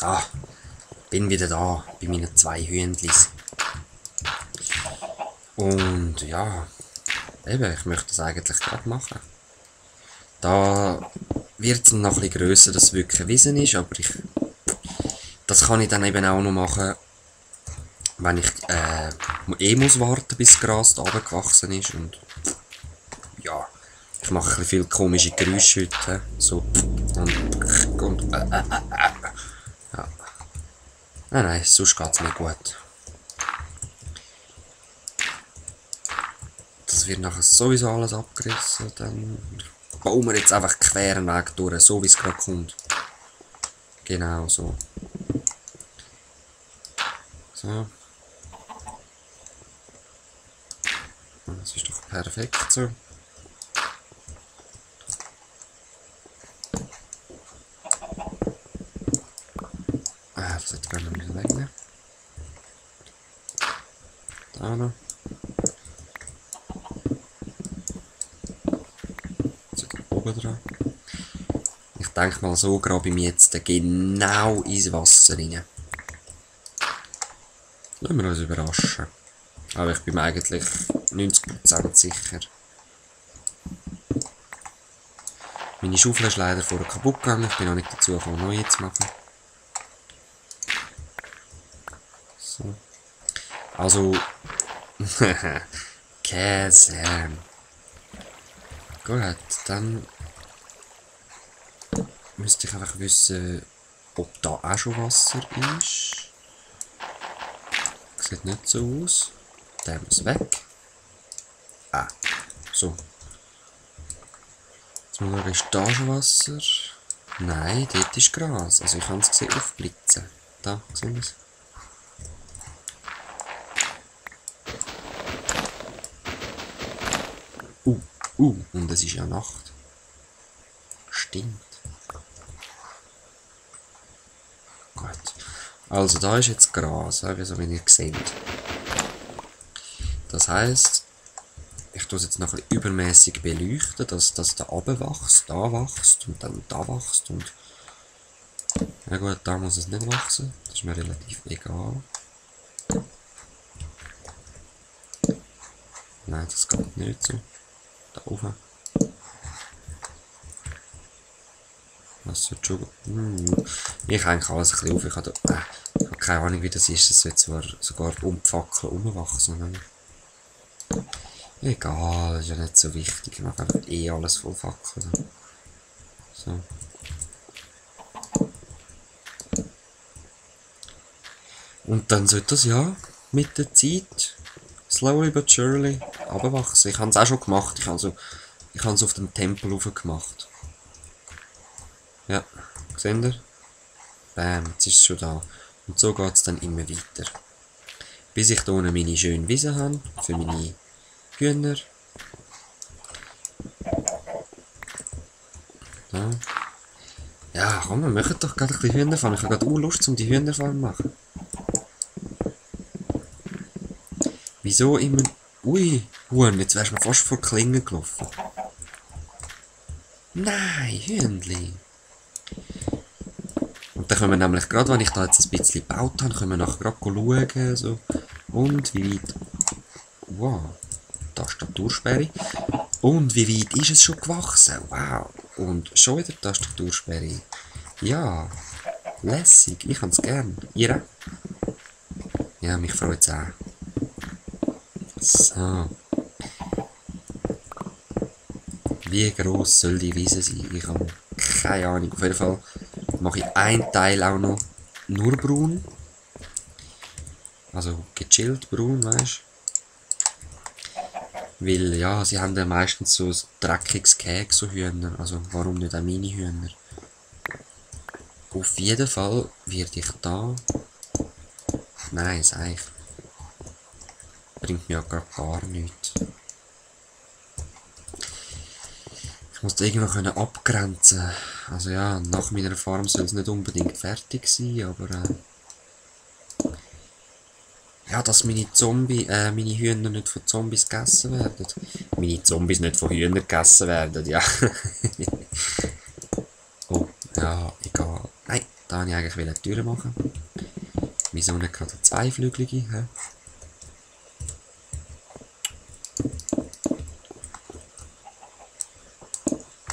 So, bin wieder da bei meinen 2 Hühnlis. Und ja, eben, ich möchte das eigentlich gerade machen. Da wird es noch ein bisschen grösser, dass es wirklich Wiesen ist, aber das kann ich dann eben auch noch machen, wenn ich muss warten, bis das Gras da oben gewachsen ist. Und ja, ich mache ein bisschen viele komische Geräusche heute. So und ja. Nein, sonst geht es mir gut. Das wird nachher sowieso alles abgerissen. Dann bauen wir jetzt einfach queren Weg durch, so wie es gerade kommt. Genau so. So. Das ist doch perfekt so. Das hätte ich gerne noch ein bisschen wegnehmen. Da noch. So oben dran. Ich denke mal, so grabe ich mich jetzt genau ins Wasser rein. Lassen wir uns überraschen. Aber ich bin mir eigentlich 90% sicher. Meine Schaufel ist leider vorher kaputt gegangen. Ich bin noch nicht dazu gekommen, neue zu machen. So. Also. Käse. Gut, dann müsste ich einfach wissen, ob da auch schon Wasser ist. Sieht nicht so aus. Der muss weg. Ah, so. Jetzt mal schauen, ist da schon Wasser? Nein, dort ist Gras. Also ich kann es gesehen aufblitzen. Da, sehen wir es. Und es ist ja Nacht. Stimmt. Gut. Also da ist jetzt Gras, wie ihr seht. Das heisst, ich tue es jetzt noch ein bisschen übermäßig beleuchten, dass das da oben wächst und dann da wächst und ja gut, da muss es nicht wachsen, das ist mir relativ egal. Nein, das geht nicht so. Da oben. Das wird schon. Ich hänge alles ein bisschen auf. Ich habe keine Ahnung, wie das ist. Es wird zwar sogar um die Fackel herumwachsen. Egal, das ist ja nicht so wichtig. Ich mache einfach alles voll Fackeln. So. Und dann sollte das ja mit der Zeit slowly but surely runterwachsen. Ich habe es auch schon gemacht. Ich habe es auf dem Tempel rauf gemacht. Ja, seht ihr? Bam, jetzt ist es schon da. Und so geht es dann immer weiter. Bis ich hier unten meine schöne Wiese habe, für meine Hühner. Da. Ja, komm, wir machen doch gerade ein bisschen Hühnerfarm. Ich habe gerade Lust, um die Hühnerfarm zu machen. Wieso immer... Ui, Huhn, jetzt wärst du mir fast vor die Klinge gelaufen. Nein, Hühnli. Und dann können wir nämlich gerade, wenn ich da jetzt ein bisschen gebaut habe, können wir nachher gerade schauen. So. Und wie weit... Wow, Tastatursperre. Und wie weit ist es schon gewachsen? Wow. Und schon wieder Tastatursperre. Ja, lässig. Ich kann es gern. Ihr? Ja, mich freut es auch. So. Wie gross soll die Wiese sein? Ich habe keine Ahnung. Auf jeden Fall mache ich einen Teil auch noch nur braun. Also gechillt braun, weißt du? Weil, ja, sie haben ja meistens so ein dreckiges Gehege, so Hühner. Also warum nicht auch meine Hühner? Auf jeden Fall werde ich da... Nein, sag ich. Bringt mir ja gar nichts. Ich muss das irgendwie abgrenzen. Also ja, nach meiner Farm soll es nicht unbedingt fertig sein, aber ja, dass meine Hühner nicht von Zombies gegessen werden. Meine Zombies nicht von Hühnern gegessen werden, ja. Oh, ja, egal. Nein, da wollte ich eigentlich die Türen machen. Wieso nicht gerade eine zweiflügelige? Hä?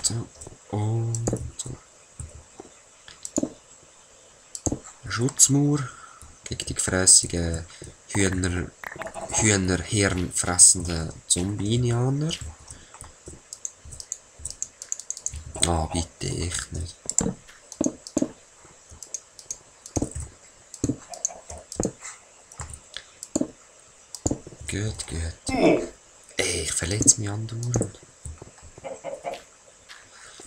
So. Und so. Eine Schutzmauer gegen die gefrässigen Hühnerhirn fressenden Zombie-Indianer. Ah, bitte, echt nicht. Gut, gut. Ey, ich verletze mich andauernd.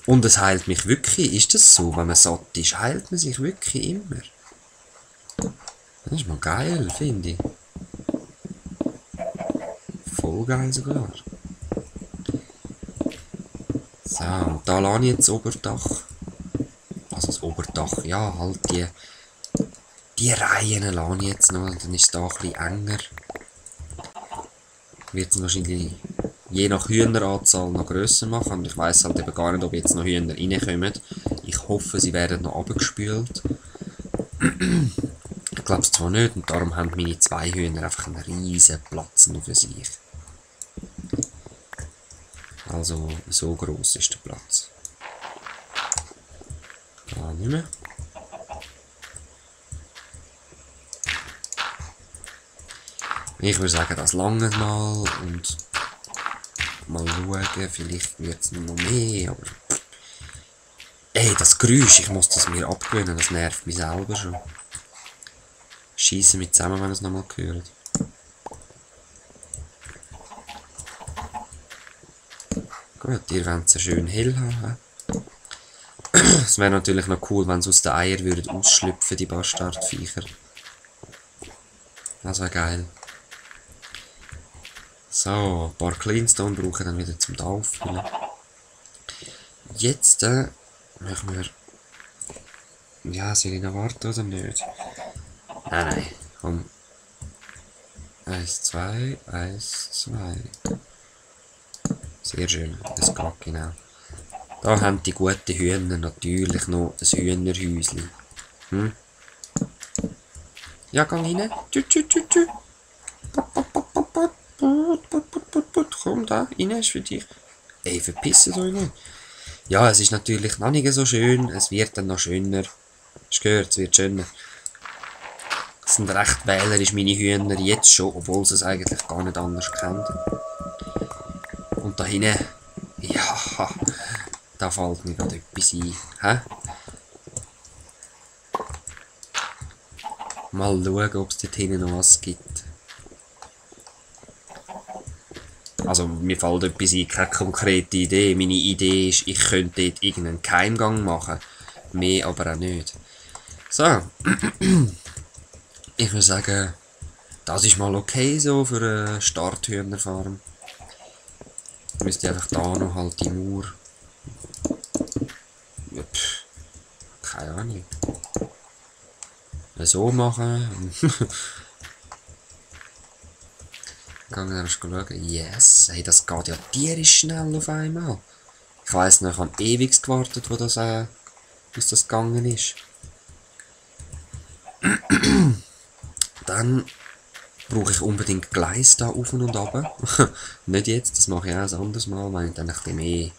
Und es heilt mich wirklich. Ist das so? Wenn man satt ist, heilt man sich wirklich immer. Das ist mal geil, finde ich. Voll geil sogar. So, und da lasse ich jetzt das Oberdach. Also das Oberdach, ja, halt die Reihen lasse ich jetzt noch. Dann ist es da ein bisschen enger. Wird es wahrscheinlich je nach Hühneranzahl noch grösser machen. Und ich weiss halt eben gar nicht, ob jetzt noch Hühner reinkommen. Ich hoffe, sie werden noch abgespült. Ich glaube es zwar nicht, und darum haben meine 2 Hühner einfach einen riesen Platz nur für sich. Also, so gross ist der Platz. Da nicht mehr. Ich würde sagen, das lange mal und mal schauen, vielleicht wird es noch mehr, aber... Ey, das Geräusch, ich muss das mir abgewöhnen, das nervt mich selber schon. Schiessen mit zusammen, wenn ihr es nochmal hört. Gut, ihr wollt es ja schön hell haben. Es wäre natürlich noch cool, wenn sie aus den Eiern würden ausschlüpfen, die Bastardviecher. Das wäre geil. So, ein paar Cleanstone brauche ich dann wieder zum Auffüllen. Jetzt machen wir... Ja, soll ich noch warten oder nicht? Nein, komm. 1, 2, 1, 2. Sehr schön, das geht genau. Da haben die guten Hühner natürlich noch ein Hühnerhäuschen. Hm? Ja, geh rein. Tschü, tschü, tschü, tschü. Komm da, rein, ist für dich. Ey, verpissen euch nicht. Ja, es ist natürlich noch nicht so schön, es wird dann noch schöner. Hast du gehört, es wird schöner. Es sind recht wählerisch meine Hühner jetzt schon, obwohl sie es eigentlich gar nicht anders kennen. Und da hinten, ja, da fällt mir gerade etwas ein. Hä? Mal schauen, ob es dort hinten noch was gibt. Also mir fällt etwas ein, keine konkrete Idee. Meine Idee ist, ich könnte dort irgendeinen Keimgang machen. Mehr aber auch nicht. So. Ich würde sagen, das ist mal okay so für eine Starthühnerfarm. Ich müsste einfach da noch halt die Mauer. Ja, keine Ahnung. So machen. Gehen wir erst schauen. Yes, hey, das geht ja tierisch schnell auf einmal. Ich weiss noch, ich habe ewig gewartet, bis das gegangen ist. Dann brauche ich unbedingt Gleis da auf und ab. Nicht jetzt, das mache ich auch ein anderes Mal, wenn ich dann ein bisschen mehr...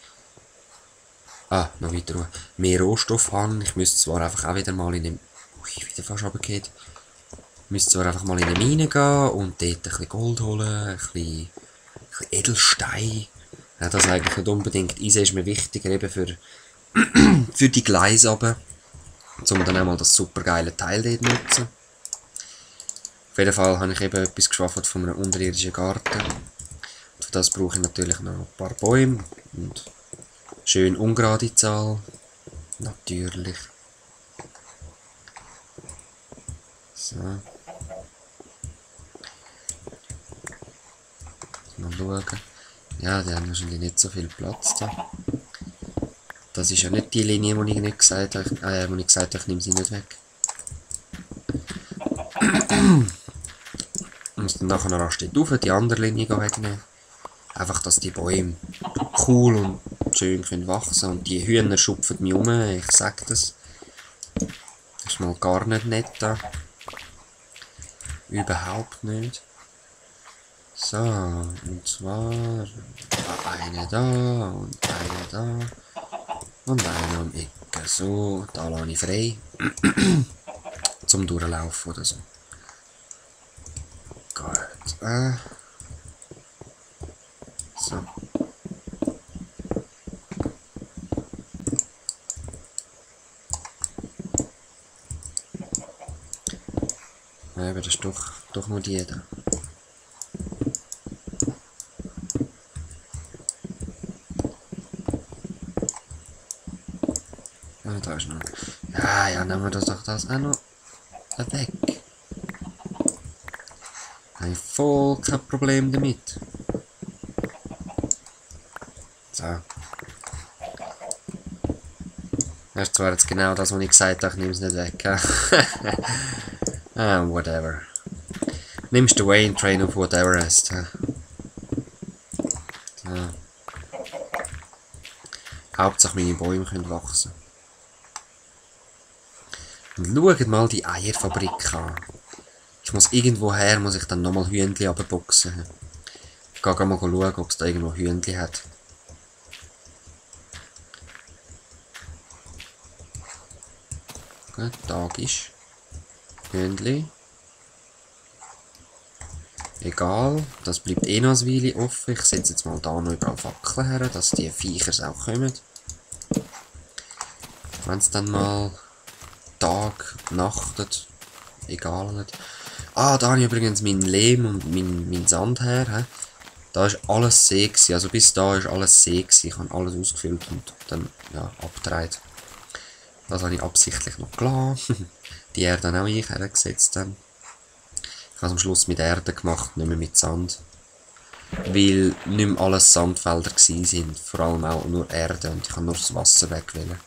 noch weiter. Mehr Rohstoff habe. Ich müsste zwar einfach auch wieder mal in eine... Ui, wieder fast runtergefallen. Ich müsste zwar einfach mal in eine Mine gehen und dort ein bisschen Gold holen, ein bisschen Edelstein. Ja, das eigentlich nicht unbedingt. Eisen ist mir wichtiger eben für die Gleise runter. Um dann einmal das super geile Teil dort nutzen. Auf jeden Fall habe ich eben etwas geschaffen von einem unterirdischen Garten. Für das brauche ich natürlich noch ein paar Bäume und schön ungerade Zahl. Natürlich. So. Mal schauen. Ja, die haben wahrscheinlich nicht so viel Platz da. Das ist ja nicht die Linie, die ich nicht gesagt habe, wo ich gesagt habe, ich nehme sie nicht weg. Ich muss dann nachher noch rasch dort rauf, die andere Linie wegnehmen. Einfach, dass die Bäume cool und schön können wachsen und die Hühner schupfen mich um, ich sag das. ist mal gar nicht nett da. Überhaupt nicht. So, und zwar eine da und eine da und eine am Ecke. So, da lasse ich frei. Zum Durchlaufen oder so. Gut. So. Ja, das ist doch nur die da. Ja, da ist noch. Ja, nehmen wir das doch das auch noch weg. Habe ich voll kein Problem damit. So. Das ist zwar jetzt genau das, was ich gesagt habe, ich nehme es nicht weg. Whatever. Nimmst du Wayne Train auf whatever ist. So. Hauptsache meine Bäume können wachsen. Und schaut mal die Eierfabrik an. Ich muss irgendwoher, muss ich dann nochmal Hühnchen abboxen. Ich gehe mal schauen, ob es da irgendwo Hühnchen hat. Gut, Tag ist. Hühnchen. Egal, das bleibt eh noch ein Weile offen. Ich setze jetzt mal da noch überall Fackeln her, dass die Viecher auch kommen. Wenn es dann mal Tag, nachtet, egal nicht. Da habe ich übrigens meinen Lehm und mein Sand her. He. Da ist alles See gewesen. Also bis da ist alles See gewesen. Ich habe alles ausgefüllt und dann ja, abgedreht. Das habe ich absichtlich noch gelassen. Die Erde dann auch ich hergesetzt. Dann. Ich habe es am Schluss mit Erde gemacht, nicht mehr mit Sand. Weil nicht mehr alles Sandfelder waren. Vor allem auch nur Erde und ich habe nur das Wasser wegwählen.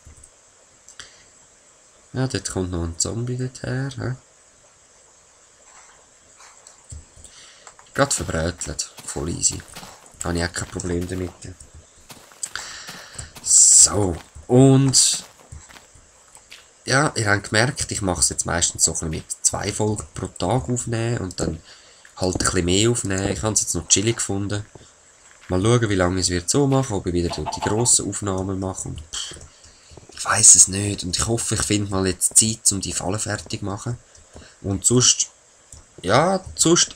Ja, dort kommt noch ein Zombie dorthin. He? Gerade verbrötelt. Voll easy. Habe ich auch kein Problem damit. So. Und ja, ihr habt gemerkt, ich mache es jetzt meistens so ein bisschen mit 2 Folgen pro Tag aufnehmen und dann halt ein bisschen mehr aufnehmen. Ich habe es jetzt noch chillig gefunden. Mal schauen, wie lange ich es wird so machen, ob ich wieder die grossen Aufnahmen mache. Und ich weiss es nicht. Und ich hoffe, ich finde mal jetzt Zeit, um die Fallen fertig zu machen. Und sonst, ja,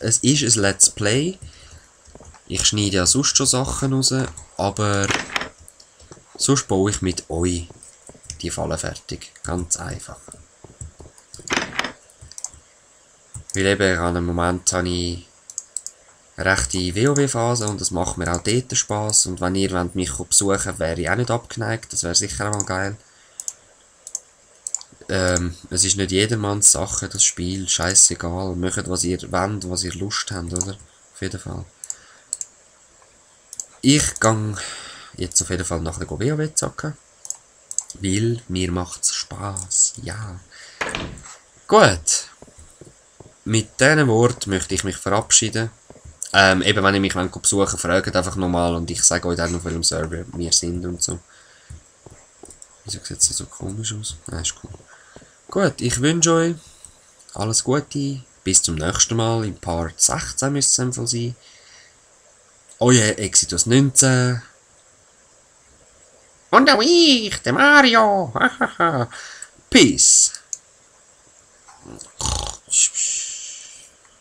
es ist ein Let's Play. Ich schneide ja sonst schon Sachen raus, aber sonst baue ich mit euch die Fallen fertig. Ganz einfach. Weil eben an einem Moment habe ich eine rechte WoW-Phase und das macht mir auch dort Spass. Und wenn ihr mich besuchen wollt, wäre ich auch nicht abgeneigt. Das wäre sicher mal geil. Es ist nicht jedermanns Sache, das Spiel. Scheißegal. Macht, was ihr wollt, was ihr Lust habt, oder? Auf jeden Fall. Ich gehe jetzt auf jeden Fall nachher WoW zocken. Weil mir macht's Spaß. Ja. Gut. Mit diesen Worten möchte ich mich verabschieden. Eben, wenn ihr mich besuchen wollt, fragt einfach nochmal und ich sage euch dann, auf welchem Server wir sind und so. Wieso sieht es so komisch aus? Nein, ist cool. Gut, ich wünsche euch alles Gute. Bis zum nächsten Mal. Im Part 16 müsste es sein. Euer Exodus 19. Und auch ich, der Mario. Peace.